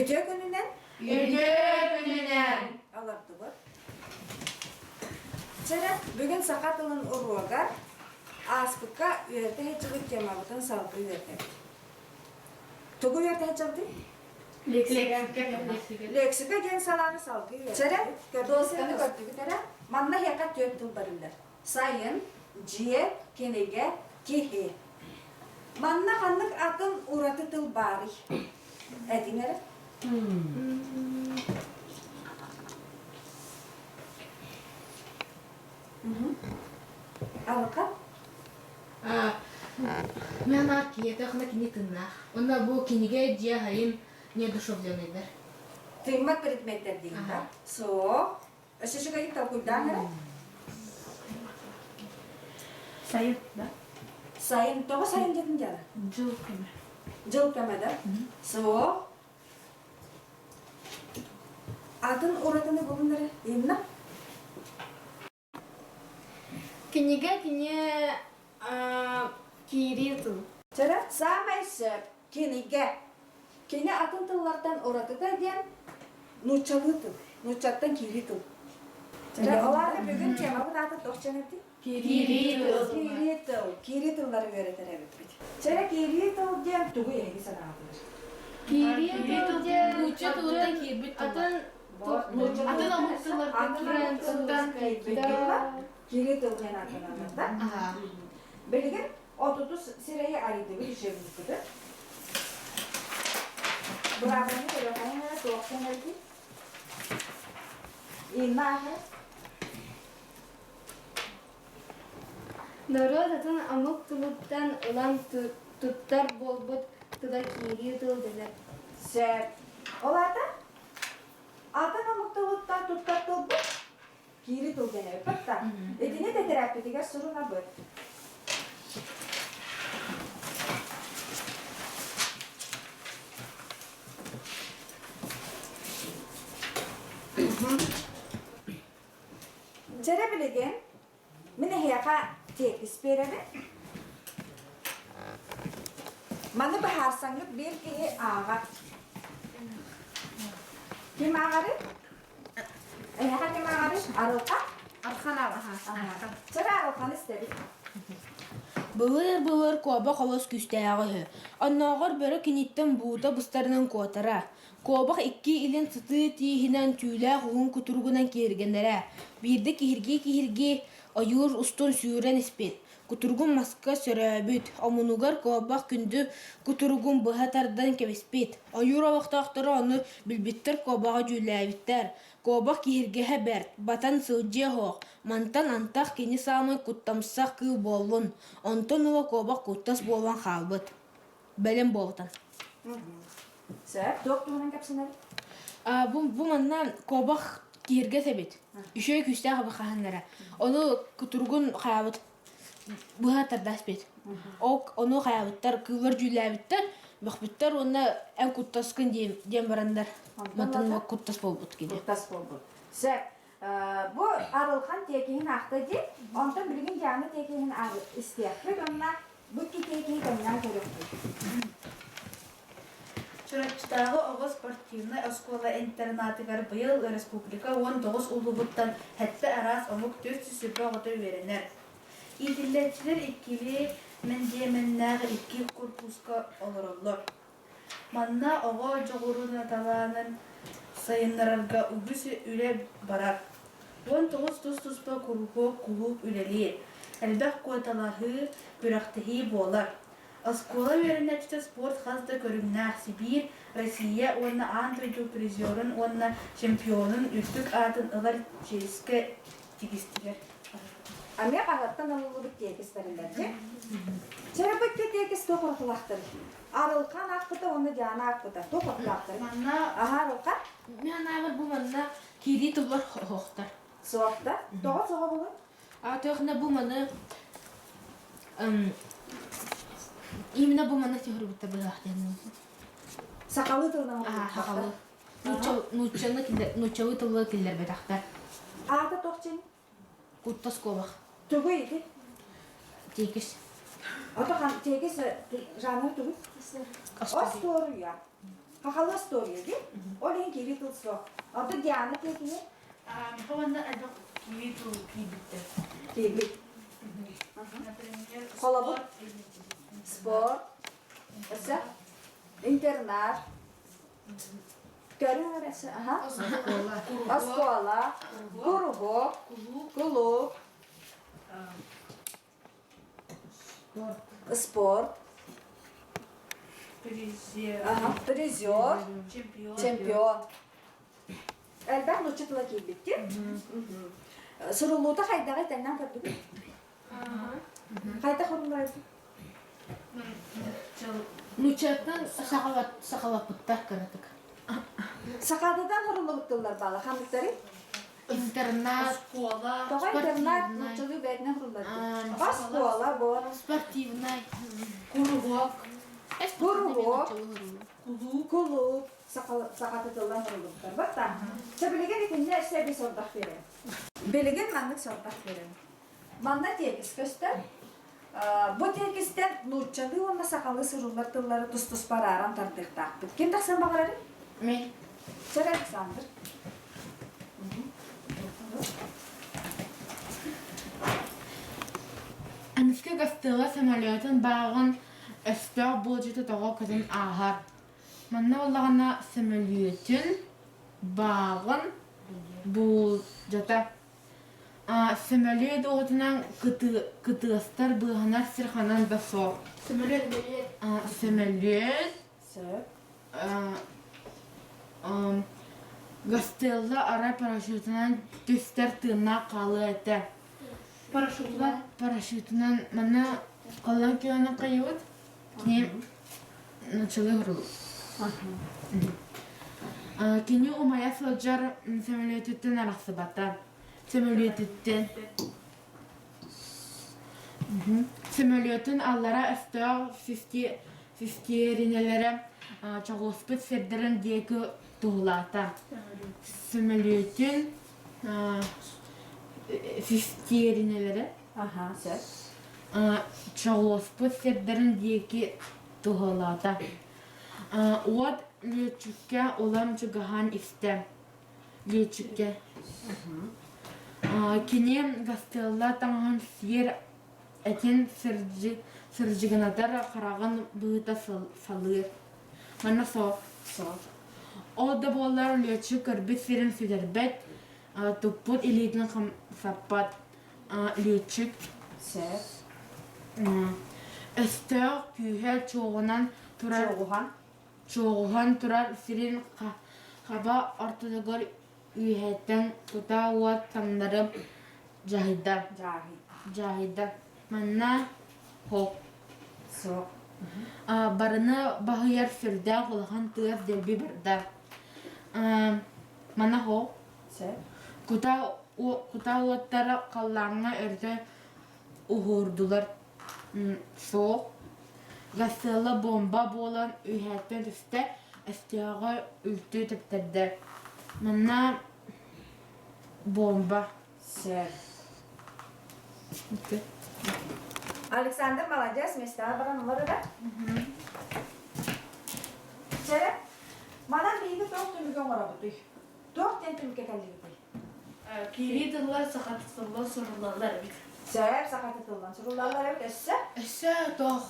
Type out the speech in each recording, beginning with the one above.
Үтүө күнүнэн! Үтүө күнүнэн! Олордубут. Чэрэ, бүгүн саха тылын уруогар ааспыкка үөрэтэ сылдьыбыт темабытын салгыы үөрэтэбит. Тугу үөрэтэ сылдьабытый? Лексика. Лексика диэн салааны салгыы үөрэтэбит. Чэрэ, дуосканы көрдүгүт эрэ? Манна эһиэхэ түөрт тыл барыллар. Сайын, дьиэ, кинигэ, киһи. Манна ханнык атын ураты тыл баарый? Этиҥ эрэ. Алка? Мен аар киһиэтэ кини тыннаах. Онно бу кинигэ дьиэ хайын неодушевленныйдар. Тыыммат предметтэр диин да? Суох. Өссө үчүгэйдик толкуйдаан эрэ. Сайын, да? Сайын, тоҕо сайын диэтин дьара? Дьыл кэмэ. Дьыл кэмэ да? Суох. Атын уратыны булун эрэ, Инна? Кинигэ кини киирии тыл. Чэрэ, саамай сөп кинигэ. Кини атын тыллартан уратыта диэн нууччалыы тыл, нууччаттан киирии тыл. Чэрэ, ол аата бүгүн темабыт аата туох диэн эбитий? Киирии тыл. Киирии тыл. Киирии тыллары үөрэтэр эбиппит. Чэрэ, киирии тыл диэн тугу эһиги санаатылар? Киирии тыл диэн Нуучча тылыттан киирбит тыл. атын Атын омук тыллартан киирбит Киирии тыл диэн ааттаналлар да? Билигин отутус сирэйи арыйдыбыт учебникпытын. Быраабыланы көрүөххэ эрэ туохтан эбитий? Инна аахара. Норуот атын омук тылыттан ылан туттар буолбут тыла киирии тыл дэнэр. Сөп. Ол аата атын омук тылыттан туттар тылбыт киири тыл дэнэбит да. Итини тэтэрээппитигэр сурунабыт. Дьэрэ билигин мин эһиэхэ тиэкис биэрэбин. Маны быһаарсаҥҥыт биир киһи ааҕар. Ким ааҕарый? Эһиэхэ ким ааҕарый? Арылха? Архан ааҕар. Чэ, Арылханы истэбит. Былыр-былыр куобах олус күүстээҕэ үһү. Оннооҕор бөрө киниттэн буута быстарынан куотара. Куобах икки илин сытыы тииһинэн түүлээх уһун кутуругунан киэргэнэрэ. Биирдэ киһиргии-киһиргии ойуур устун сүүрэн испит. Кутуругун маска сөрөөбүт, омунугар куобах күндү кутуругун быһа тардан кэбиспит. Ойуур олохтоохторо ону билбиттэр куобаҕы дьүүллээбиттэр. Куобах киһиргэһэ бэрт, батан сылдьыа суох, мантан антах кини саамай куттамсах кыыл буоллун, онтон ыла куобах куттас буолан хаалбыт. Бэлэм буолтан. Сөп, туох туһунан кэпсэнэбит? Бу, бу манна куобах киһиргэс эбит. Үчүгэй күүстээх хаһаннара. Ону кутуругун хаябыт быһа тардаспит. Ол ону хаябыттар, кыыллар дьүүллээбиттэр, бөхпүттэр уонна эн куттаскын диэн, диэн бараннар мантан куттас буолбут кини. Куттас буолбут. Сөп. Бу Арылхан тиэкиһин аахта дии. Онтон билигин Диана тиэкиһин истиэхпит уонна Бу киһи тэҥнээн көрүөхпүт. Чурапчытааҕы оҕо спортивнай оскуола интернатыгар быйыл республика 19 улууһуттан сэттэ араас омук 420 оҕото үөрэнэр. Иитиллээччилэр иккилии мэндиэмэннээх икки курпууска олороллор. Манна оҕо дьоҕурун талаанын сайыннарарга үгүс үлэ барар. 19 тус-туспа куруһуок кулууп үлэлиир, элбэх куоталаһыы, күрэхтэһии буолар. Оскуола үөрэнээччитэ спорт хас да көрүҥнээх Сибиир, Россия уонна аан дойду призерун уонна чемпионун үрдүк аатын ылар чиэскэ тигистилэр. Эмиэ хаһыаттан ылыллыбыт тиэкис бэриллэр дии. Чэрбэккэ тиэкис туох уратылаахтарый? Арылхан аахпыта уонна Диана аахпыта. Туох уратылаахтарый? Манна Аһа Арылхан? Мин анаабар бу манна киирии тыллар оһохтор. Суохта. Тоҕо соҕо булун? А тохна бу маны именно бу маны түһүрбүттэ быһаах диэн. Сахалыы тылынан Аа, сахалыы. Нууччаны нууччалыы тылы киллэрбэтэхтэр. Аата туох дьин? Куттас куобах. Тугуй ити? Тиэкис. Ото хан тиэкис жанр тугуй? Остуоруйа. Хахалы остуоруйа дии. Ол иһин киирии тыл суох. Онтон Диана тиэкиһи? Миха уонна элбэх киирии тыл киирбиттэр. Киирбит. Например, Холобур? Спорт. Өссө? Интернат. Көрүҥ эрэ аха. Оскуола. Куруһуок. Кулууп. Спорт. Призер. Ага, призер. Чемпион. Чемпион. Элбэх нуучча тыла киирбикки. Суруллуута хайдаҕый тэҥнээн көрдүгүт? Хайдах урулларый? Нууччаттан сахалаппыттар кыратык. Сахатыдан уруллубут тыллар баала ханныктарый? Интернат. Оскуола. Тоҕо интернат нууччалыы бэйэтинэн уруллар? Оскуола, бор. Спортивнай. Куруһуок. Куруһуок. Кулууп. Кулууп. Сахатытыллан уруллубуттар. Баттан. Чэ билигин итиннэ өссө эбии сордох биэрэм. Билигин маннык сордох биэрэм. Манна тиэкис көстөр. Бу тиэкистэн нууччалыы уонна сахалыы суруллар тыллары тус-туспа арааран тардыахтаахпыт. Ким тахсан баҕарарый? Мин. Чэр Александр. Эмискэ гостыыла самолетун бааҕын өстөөх буолдьута тоҕо көтөн ааһар. Манна буоллаҕына сөмөлүөтүн бааҕын буулдьата Сөмөлүөт уотунан кытыастар быыһанар сир ханан да суох. Сөмөлүөт Сөмөлүөт Сөп. Гастелло арай парашютунан түстэр тыыннаах хаалыа этэ. Парашютунан? Парашютунан манна халлаан күөнүн хайыбыт. Кини началы хурул. Кини умайа сылдьар сөмөлүөтүттэн арахсыбата. Сөмөлүөтүттэн Сөмөлүөтүн аллара өстөөх систиэринэлэрэ чоҕулуспут сирдэрин диэки туһулаата. Сөмөлүөтүн систиэринэлэрэ чоҕулуспут сирдэрин диэки туһулаата. Уот лүөччүккэ улам чугаһаан истэ. Лүөччүккэ. Кини гастыалла таҥаһын сиэр этин сырдьыгынатар хараҕын быһыыта салыыр. Манна суох. Ол да буоллар лүөччүк көрбүт сирин сүтэрбэт, туппут илиитин хамсаппат. Лүөччүк өстөөх күүһэ чуоҕунан турар чуоҕуһан турар сирин хаба ортотугар үөһэттэн кутаа уот таҥнары дьаһайда. Дьаһайда. Манна хоп. Суох. Барыны баһыйар сүрдээх улахан тыас дэлби барда. Манна хоп. Кутаа уоттара халлааҥҥа өртө уһуурдулар. Суох. Гасыала буомба буолан үөһээттэн түстэ, өстөөҕү үлтү тэптэрдэ. Манна буомба. Сөп. Александр молодец, миэстэҕэ баран ылар эрэ. Чэрэ, манан биһиги туох түмүгү оҥоробутуй? Туох диэн түмүккэ кэллигитий? Киирии тыллар сахатытыллан суруллаллар эбит. Сөп, сахатытыллан суруллаллар эбит. Өссө? Өссө туох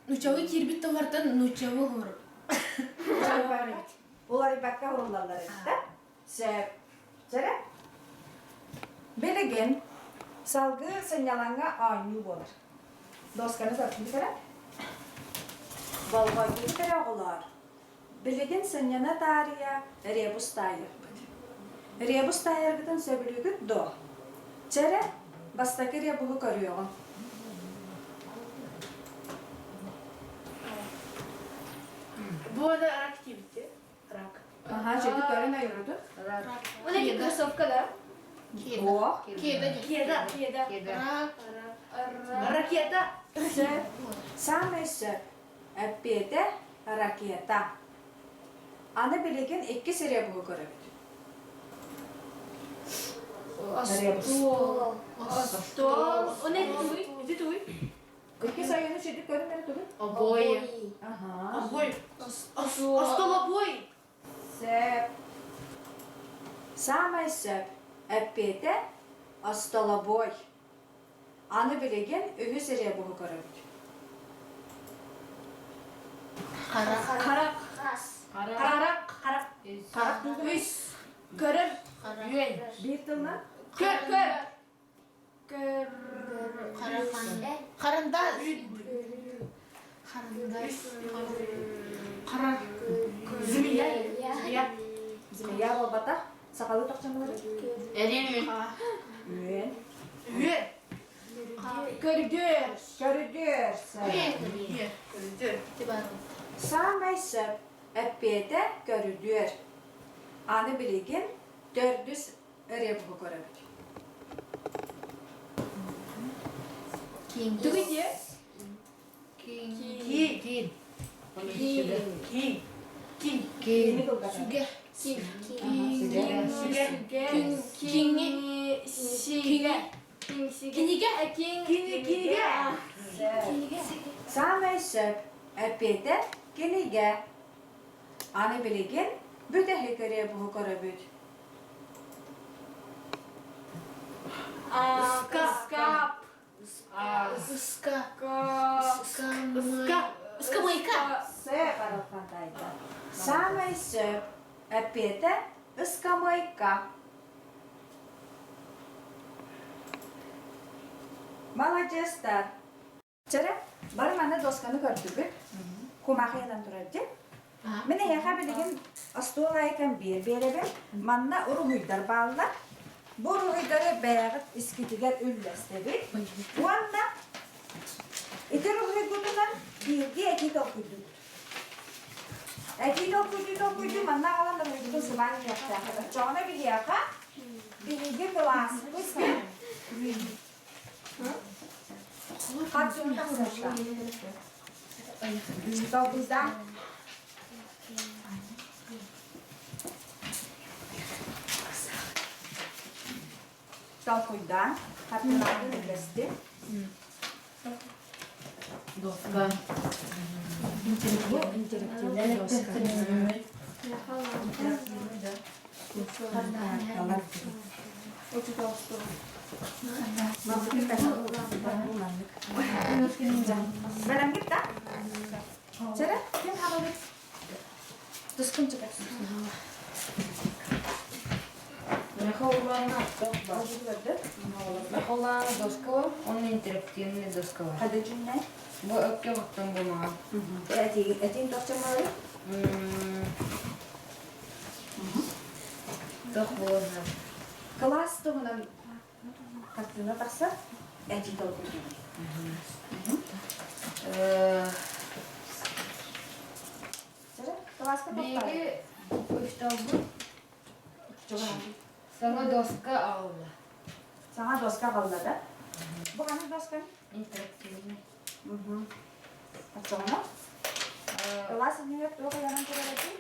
нууччалыы киирбит тыллартан нууччалыы уһуруп. Уларыйбакка уһуруллаллар эбит да? Сөп. Чэрэ? Билигин салгыы сынньалаҥҥа оонньуу буолар. Досканы көрдүгүт эрэ? Болҕойдугут эрэ оҕолоор. Билигин сынньана таарыйа ребус таайыахпыт. Ребус таайаргытын сөбүлүүгүт дуо? Чэ эрэ, бастакы ребуһу көрүөҕүҥ. Бу аны рак диэбитти. Рак. Аха, чэги көрөн ойуруду. Вот эти кроссовка, да? Ох. Кеда. Кеда. Кеда. Рак. Ракета. Сөп. Самый сөп. Эппиэтэ ракета. Аны билигин иккис ребуһу көрөбүт. Ребус. Остуол. Он это туй? Иди туй. Иккис айыны чэдик көрүн эрэ тугун? Обои. Аха. Остолобуой. Сөп. Саамай сөп. Эппиэтэ остолобуой. Аны билигин үһүс ребуһу көрөбүт. Харах. Харах. Харах. Харах. Харах. Үс. Көрөр. Үөн. Биир тылынан. Көр көр. Көр. Харандаас. Харандаас. Харар. Змея. Змея. Змея буолбатах. Сахалыы тохчомолору. Эрин. Үөн. Үөн. Көрүдүөр. Көрүдүөр. Саамай сөп. Эппиэтэ көрүдүөр. Аны билигин төрдүс ребуһу көрөбүт. Тугу диэ? Киин. Киин. Киин. Киини кылгатар. Сүгэ. Сүгэ. Кинги. Сигэ. Кинигэ. Кинигэ. Саамай сөп. Эппиэтэ кинигэ. Аны билигин бүтэһик ребуһу көрөбүт. Ыскаап. Ыска. Ыска. Ыскамайка. Сөп аралхантайда. Саамай сөп. Эппиэтэ ыскамыайка. Маладьыастар. Чэрэ, бары манна досканы көрдүгүт. Кумахыйанан турар дии. Мин эһиэхэ билигин остуол аайы кэмбиэр биэрэбин. Манна уруһуйдар бааллар. Бу уруһуйдары бэйэҕит искитигэр үллэстэбит. Уонна ити уруһуйгутунан биирдии этии толкуйдуугут. Этии толкуйдуу толкуйдуу манна аҕалан уруһуйгутун сыбаан иһиэхтээх. Оччоҕуна биһиэхэ биһиги кылааспыт Хартыына тахсыахта. Толкуйдаан. Толкуйдаан. Хартыынаҕын үллэстин. Доска. Бу интерактивный доска. Бэлэмҥит да? Чэрэ, ким хаалабыт? Тускун чыгар. Михайловна Михайловна доскала, он интерактивный доскала. Хады жүннәй? Бу өккө оттон бумаға. Этин тохчамалы? Тох буолар. Кылаас туһунан хартыына тахсар, этин толкуйдуур. Кылааска Биһиги учууталбыт саҥа доска аҕалла. Саҥа доска аҕалла да? Бу ханнык досканый? Интерактивный. Оччоҕуна кылаас иннигэр туох ыйанан турар этэй?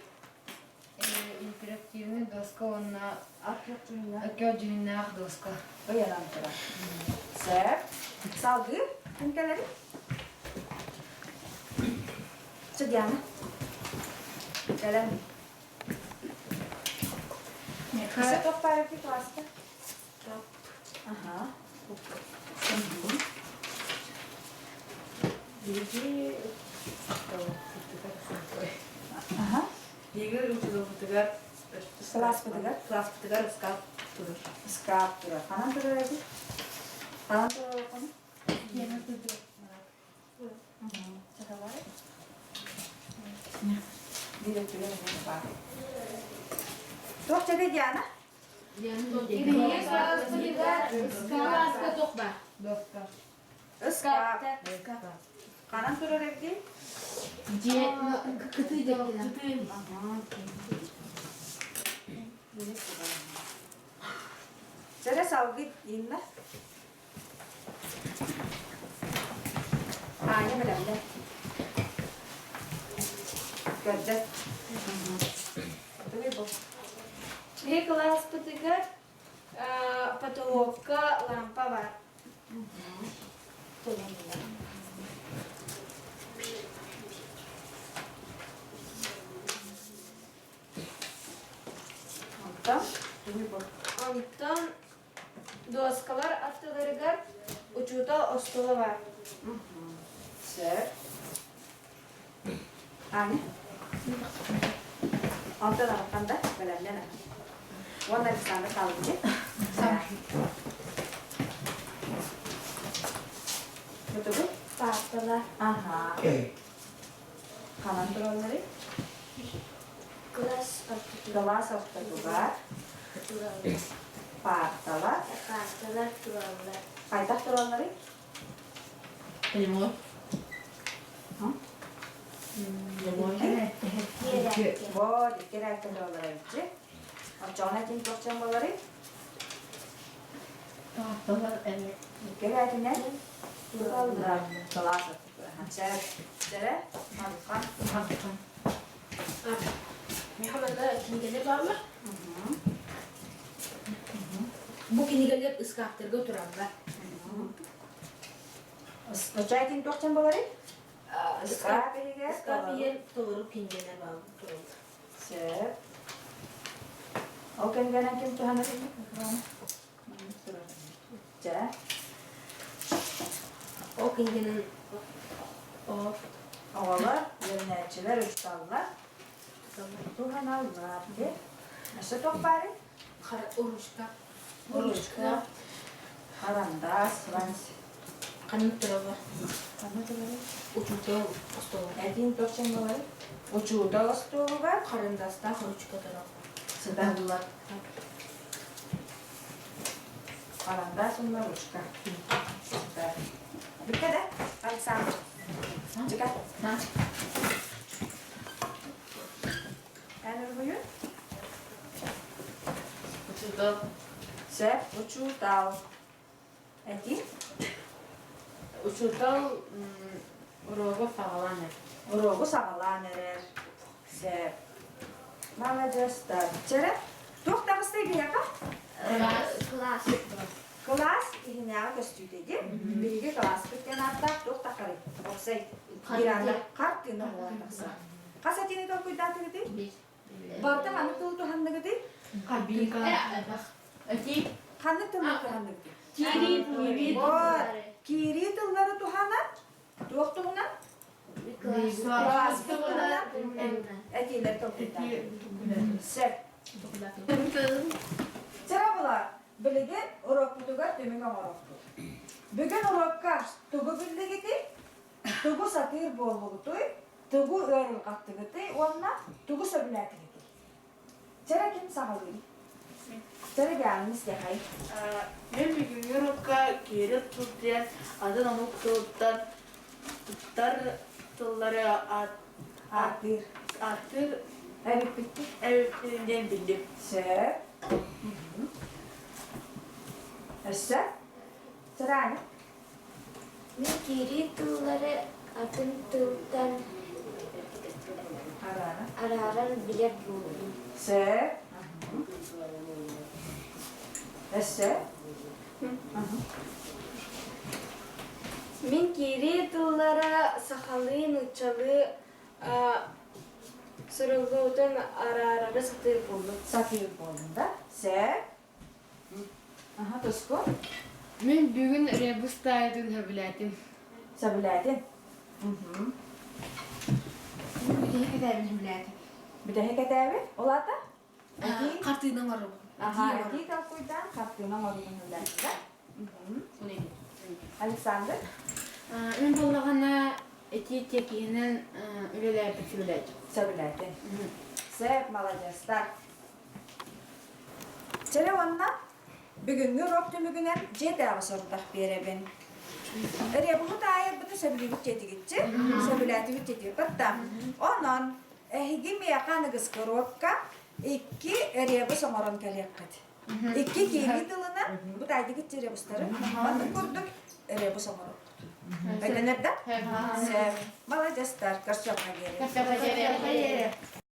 Интерактивный доска уонна Ат дьүһүннээх. өкө дьүһүннээх доска. Ыйанан турар. Сөп. Салгыы ким кэлэрий? Судьяна. Кэлэн. Өссө туох баар эбитий кылааска? Аха. Биһиги Аха. Биһиги учууталбытыгар Кылааспытыгар? Кылааспытыгар ыскаап турар. Ыскаап турар. Ханан турар эбит? Ханан турар олоххун? Биир өттүгэр эмиэ баар. Туох дьэдэ Диана? Биһиги кылааспытыгар кылааска туох баар? Доска. Ыскаап. Ханан турар эбитий? Дьиэ кытыы диэкинэн. Чэрэ салгыы Инна. Аня бэлэмнэ. Көрдө. Тугуй бу? Биһи кылааспытыгар потолокка лампа бар. Онтон дуоскалар аттыларыгар учуутал остуола баар. Сөп. Аня? Онтон аҕаттан да бэлэмнэн Уонна Александр хаалбыт. Бутугу? Паарталар. Аха. Ханан туралларый? Кылаас ортотугар. Кылаас ортотугар. Тураллар. Паарталар. Паарталар тураллар. Хайдах туралларый? Прямой. Вот, икки эрээккэ тураллар эбитчи. Оччоҕуна этин туохчан буоларый? Паарталар эмиэ. Икки эрээтинэн тураллар. Кылаас ортотугар. Чэрэ, манхан. Манхан. Миэхэ манна кинигэлэр бааллар. Бу кинигэлэр ыскааптарга тураллар. Оччо этин туохчан буоларый? Ыскаап иһигэр Ыскаап иһигэр толору кинигэлэр бааллар тураллар. Сөп. Ол кэмгэнэн ким туһанар Дьэ. Ол кинигэнэн Оҕолор, үөрэнээччилэр усталлар. Туһаналлар. Өссө туох баарый? Ручка. Ручка. Харандаас, франц. Ханнык тураллар? Ханна тураллар? Учуутал остуолугар. Этин туох чаҥналай? Учуутал остуолугар. Харандастаах ручка тураллар. Сыталлар. Харандаас уонна ручка. Сытар. Бүттэ да? Александр. Чека. Эн уруһуйун? Учуутал. Сөп, учуутал. Этии? Учуутал уруогу саҕалаан эрэр. Уруогу саҕалаан эрэр. Сөп. Маладьыастар. Чэрэ, туох таҕыстай биһиэхэ? Кылаас. Кылаас иһинээҕи көстүүтэ диэн. Биһиги кылааспыт диэн ааттаах туох таххарый? Оксай. Иранда хартыына буолан тахсар. Хас этиини толкуйдаатыгытый? Барыта ханнык тылы туһанныгытый? Кабинка. Этии. Ханнык тыллары туһанныгытый? Киирии. Киирии. Вот. Киирии тыллары туһанан туох туһунан? Кылааспыт туһунан этиилэр толкуйдаатыгыт. Сөп. Чара була, билигин уруокпутугар түмүк оҥоруохпут. Бүгүн уруокка тугу биллигитий? Тугу сатыыр буоллугутуй? Тугу ыарырҕаттыгытый уонна тугу сөбүлээтигитий? Чэрэ ким саҕалыыр? Чэрэ Диананы истиэхэй. Мен бүгүҥҥү урукка киирэр тыл диэн атын омук тылыттан туттар тыллары Ааттыыр. ааттыыр Эбиппиттик. эбиппин диэн биллим. Сөп. Өссө? Чэрэ Мин киирии тыллары атын тылтан арааран билэр буоллум. Сөп. Өссө? Мин киирии тыллара сахалыы, нууччалыы суруллуутун араарары сатыыр буоллум. Сатыыр буоллум да? Сөп. Аха, туску? Мин бүгүн ребус таайытын сөбүлээтим. Сөбүлээтин? Бүтэһик этээбин сөбүлээтим. Бүтэһик этээби? Ол аата? Хартыына оҥоробун. Аха, этии толкуйдаан хартыына оҥоруутун сөбүлээтин да? Александр? Мин буоллаҕына этии тиэкиһинэн үлэлээбит сөбүлээтим. Сөбүлээтин. Сөп, маладьыастар. Чэрэ уонна бүгүҥҥү уруок түмүгүнэн дьиэтээҕи сорудах биэрэбин. Ребуһу таайарбытын сөбүлүүбүт диэтигитчи, сөбүлээтибит диэтигит да. Онон эһиги миэхэ аныгыскы уруокка икки ребус оҥорон кэлиэххит. Икки киирии тылынан бу таайдыгыт ребустары маннык курдук ребус оҥоруоххут. Өйдөнөр да? Сөп. Маладьыастар, көрсүөххэ диэри. Көрсүөххэ диэри.